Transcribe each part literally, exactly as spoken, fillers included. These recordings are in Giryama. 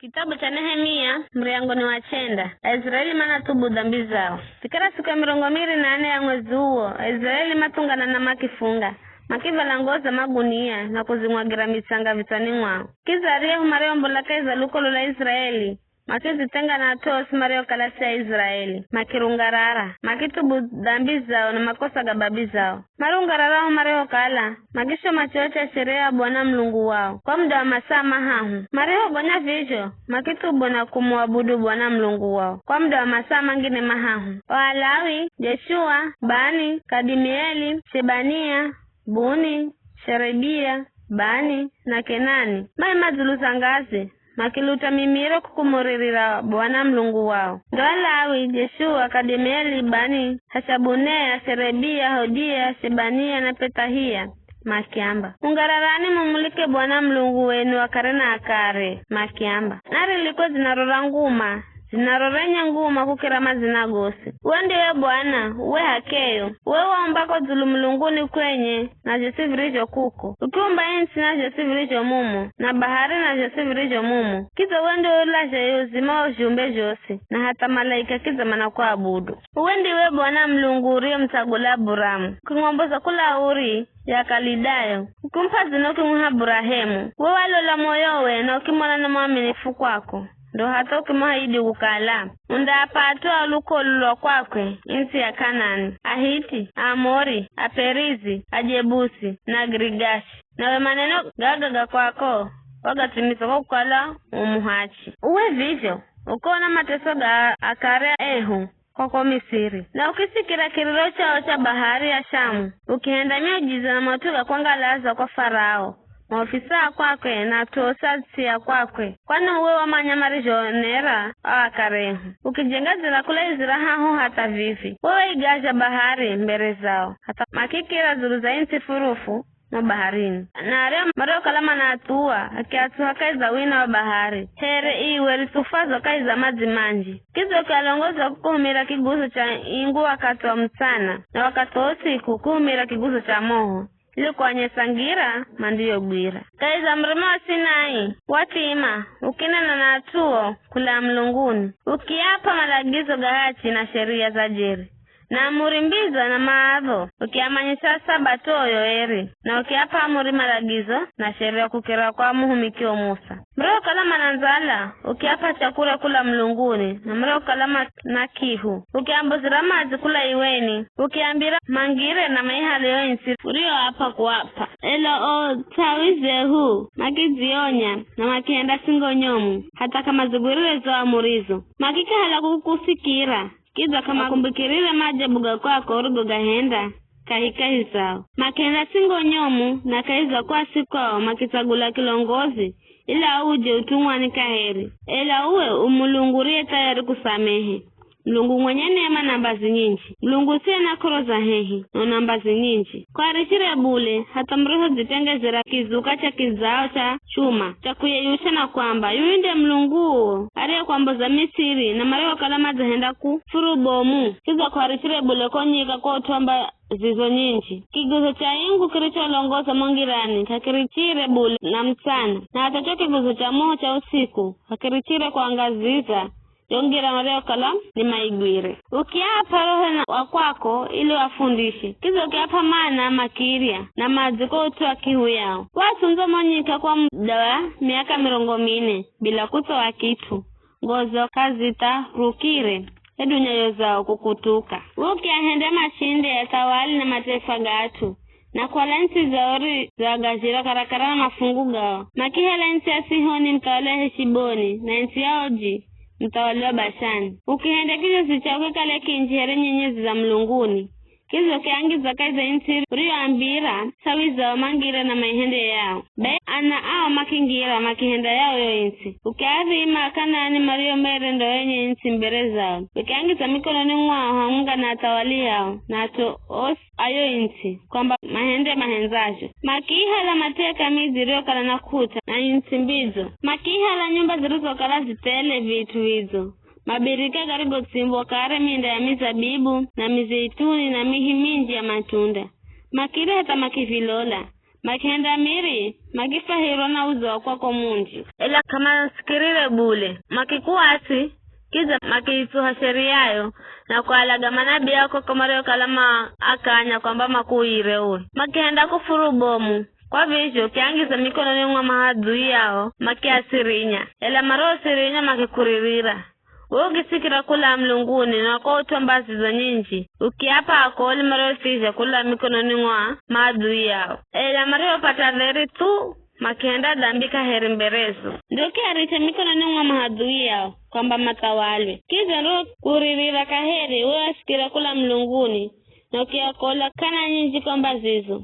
Kitabu cha Nehemia, muryango ni wa chenda. Aisraeli manathubu dhambi zao. Vikara siku ya mirongo miri na nane ya mwezi uwo, Aisraeli mathungana na makifunga, makivala nguo za magunia na kuzimwagira mitsanga vitswani mwao. Kidza aryahu mariombola kahi za lukolo la Israeli, makizitenga na at'u osi mariokala si Aisraeli, makirungarara, makithubu dhambi zao na makosa ga babi zao. Marungarara ho mariokala, makishoma cheo cha sheria ya Bwana Mulungu wao, kwa muda wa masaa mahahu. Marihogonya vizho, makithubu na kumuabudu Bwana Mulungu wao, kwa muda wa masaa mangine mahahu. O Alawi, Jeshua, Bani, Kadimieli, Shebania, Buni, Sherebia, Bani, na Kenani, maima dzulu za ngazi, makiluta mimiro kukumuririra Bwana Mulungu wao. Ndo Alawi, Jeshua, Kadimieli, Bani, Hashabunea, Sherebia, Hodia, Shebania, na Pethahia, makiamba, "Ungararani mumulike Bwana Mulungu wenu akare na akare," makiamba, "Narilikwe dzinaro ra nguma, dzinaro renye nguma kukira madzina gosi. Uwe ndiwe Bwana, uwe h'akeyo, uwe waumba ko dzulu mulunguni kwenye na zhosi virizho kuko, ukiumba ii nts'i na zhosi virizho mumo, na bahari na zhosi virizho mumo. Kidza uwe ndiwe ulazhaye uzima wa zviumbe zhosi, na hatha malaika kidza manakuabudu. Uwe ndiwe Bwana Mulungu uriyemutsagula Aburamu, ukimwamboza kula Uri ya Kalidayo, ukimup'a dzina ukimwiha Burahemu. Uwe walola moyowe na ukimona na mwaminifu kwako, ndo hatha ukimuahidi kukala, undaap'a at'u a lukolo lwa kwakwe ii nts'i ya Kanani, Ahiti, Aamori, Aperizi, Ajebusi, na Agirigashi. Nawe maneno gaga ga kwako wagathimiza kwa kukala u muhachi. Uwe vizho, ukaona mateso ga akare ehu ko ko Misiri, na ukisikira kiriro chao cha bahari ya Shamu, ukihenda miujiza na maut'u ga kwangalaza kwa Farao, maofisa a kwakwe na at'u osi a ts'i ya kwakwe, kwani uwe wamanya marizhonera ao akare ehu. Ukijenga dzira kula izira haho hatha vivi, wewe igazha bahari mbere zao, hatha makikira dzulu za ii nts'i furufu, mo baharini. Na arya mariokala manathuwa, akiatsuha kahi za wina wa bahari, here iwe ritsufwazwa kahi za madzi manji. Kidza ukialongoza kukuhumira kiguzo cha ingu wakathi wa mutsana, na wakathi wa usiku kuhumira kiguzo cha moho, ili kuanyesa ngira mandiyogwira. Kahi za murima wa Sinai, wathima, ukinena na at'uo kula mulunguni, ukiap'a malagizo ga hachi na sheria za jeri, na amuri mbidzo na maadho, ukiamanyisa Sabato yo eri, na ukiap'a amuri, malagizo na sheria kukira kwa muhumikio Musa. Mariokala mana ndzala, ukiap'a chakurya kula mulunguni, na mariokala ma-, na k'ihu, ukiambozera madzi kula iweni, ukiambira mangire na maihale yo its'i uriyoap'a kuap'a. Ela o th'awi zehu makidzionya, na makihenda singo nyomu, hatha k'amazigwirire zo amurizo. Makikahala kukusikira, kidza k'amakumbikirire maajabu ga kwako urigogahenda kahikahi zao. Makihenda singo nyomu, na kahi za kuasi kwao makitsagula kilongozi, ili auje utumwani kaheri. Ela uwe u Mulungu uriye thayari kusamehe, Mulungu mwenye neema na mbazi nyinji, Mulungu usiye na k'oro za hehi, na una mbazi nyinji. K'uarichire bule, hatha murihodzitengezera kizuka cha kidzao cha chuma cha kuyeyusha na kwamba, "Yuyu nde Mulungu uwo, ariyekwamboza Misiri, na mariokala madzahenda kufuru bomu." Kidza k'uarichire bule ko nyika kwa ut'u wa mbazizo nyinji. Kiguzo cha ingu kiricholongoza mo ngirani k'akirichire bule na mutsana, na hatha cho kiguzo cha moho cha usiku k'akirichire kuangaziza yo ngira mariokala nimaigwire. Ukiap'a Roho na, wa kwako ili wafundishe. Kidza ukiap'a mana makirya, na madzi kwa ut'u wa k'ihu yao. Wasundzo mo nyika kwa muda wa miaka mirongo mine, bila kutsoa kit'u. Ngozo k'azitharukire, hedu nyayo zao kukutuka. Ukiahende mashinde yathawali na mataifa ga at'u, na kuhala its'i zao urizoagazhira karakara na mafungu gao. Makihala its'i ya Sihoni muthawali wa Heshiboni, na its'i ya Oji muthawali wa Bashani. Ukihenda kizhozi chao kikale kinji here nyenyezi za mulunguni. Kidza ukiangiza kahi za its'i uriyoambira th'awi zao mangire na maihende yao. Be ana ao makingira makihenda yao yo its'i. Ukiarima Akanani mario mere ndo enye its'i mbere zao. Ukiangiza mikononi mwao hamuga na athawali ao, na at'u osi a yo its'i, kwamba mahende mahendzazho. Makiihala mateka midzi iriyokala na kuta na its'i mbidzo. Makiihala nyumba zirizokala zithele vit'u vidzo, mabirika garigotsimbwa kare, minda ya mizabibu na mizeituni na mihi minji ya matunda. Makirya hatha makivilola, makihenda miri, makifwahirwa na udzo wa kwako munji. Ela k'amasikirire bule, makikuasi, kidza makiitsuha sheriyayo, na kualaga manabii a kwako mariokala ma akanya kwamba makuuyire uwe. Makihenda kufuru bomu, kwa vizho ukiangiza mikononi mwa mahadhui yao, makiasirinya. Ela mariosirinya makikuririra. We ukisikira kula mlunguni na kwa ut'u wa mbazizo nyinji, ukiap'a akoli mariosizha kula mikononi mwa maadui yao. Ela mariopata dheri thu, makihenda dambi kaheri mberezo. Ndo ukiaricha mikononi mwa maadui yao, kwamba mathawalwe. Kidza ndo kuririra kaheri we wasikira kula mlunguni, na ukiakola k'ana nyinji kwa mbazizo.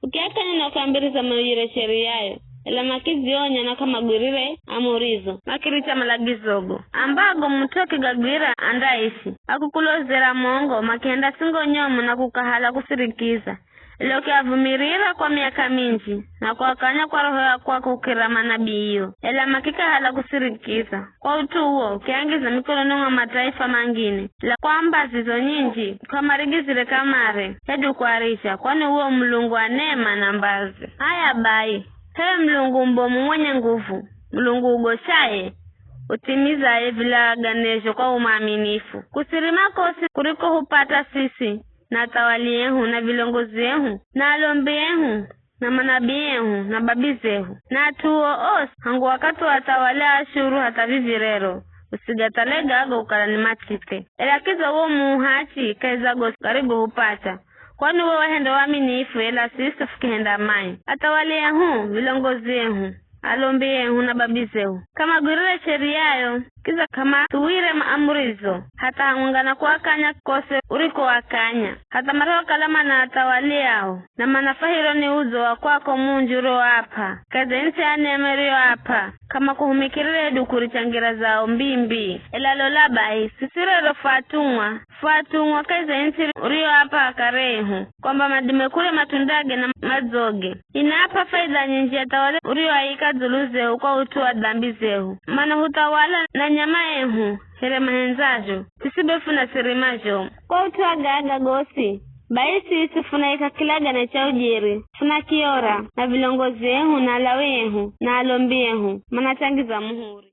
Ukiakanya na kuambiriza mauyire sheriyayo, ela makidzionya na k'amagwirire amurizo, makiricha malagizogo. Ambago mut'u akigagwira andaishi, akukulozera mongo, makihenda singo nyomu na kukahala kusirikiza. Ela ukiavumirira kwa miaka minji, na kuakanya kwa roho ya kwako kukira manabii iyo, ela makikahala kusirikiza. Kwa ut'u uwo, ukiangiza mikononi mwa mataifa mangine, la kwa mbazizo nyinji, k'amarigizire kamare, hedu kuarisha, kwani uwo Mulungu wa neema na mbazi. H'aya bai, h'e Mulungu mubomu mwenye nguvu, Mulungu ugoshaye, utimizaye vilaganezho kwa umwaminifu. Kusiri makosi kurikohupata sisi, na athawali ehu, na vilongozi ehu, na alombi ehu, na manabii ehu, na babi zehu, na at'u uwo osi, hangu wakathi wa athawali a Ashuru hatha vivi rero, usigathale gago kukala ni mathithe. Ela kidza uwo muuhachi kahi za gosi garigohupata, kwani uwe wahenda uaminifu, ela siswi fukihenda mai. Athawali ehu, vilongozi ehu, alombi ehu na babi zehu, k'amagwirire sheriyayo, kidza k'amathuwire ma- amurizo, hatha hamwenga na kuakanya kose urikoakanya, hatha mariokala mana athawali ao, na manafwahirwa ni udzo wa kwako munji urioap'a, kahi za ntsi ya neema irioap'a, k'amakuhumikirire hedu kuricha ngira zao mbii-mbii. Ela lola bai, siswi rero fu atumwa, fu atumwa kahi za ntsi urioap'a akare ehu, kwamba madime kurya matundage na madzoge. Inap'a faidha nyinji athawali urioaika dzulu zehu kwa ut'u wa dambi zehu. Manahuthawala na nyama ehu, here mahendzazho, siswi be funa siri mazho. Kwa ut'u wa gaga gosi, bai siswi funaika kilagane cha ujeri, funakiora na vilongozi ehu, na Alawi ehu, na alombi ehu, manachangiza muhuri.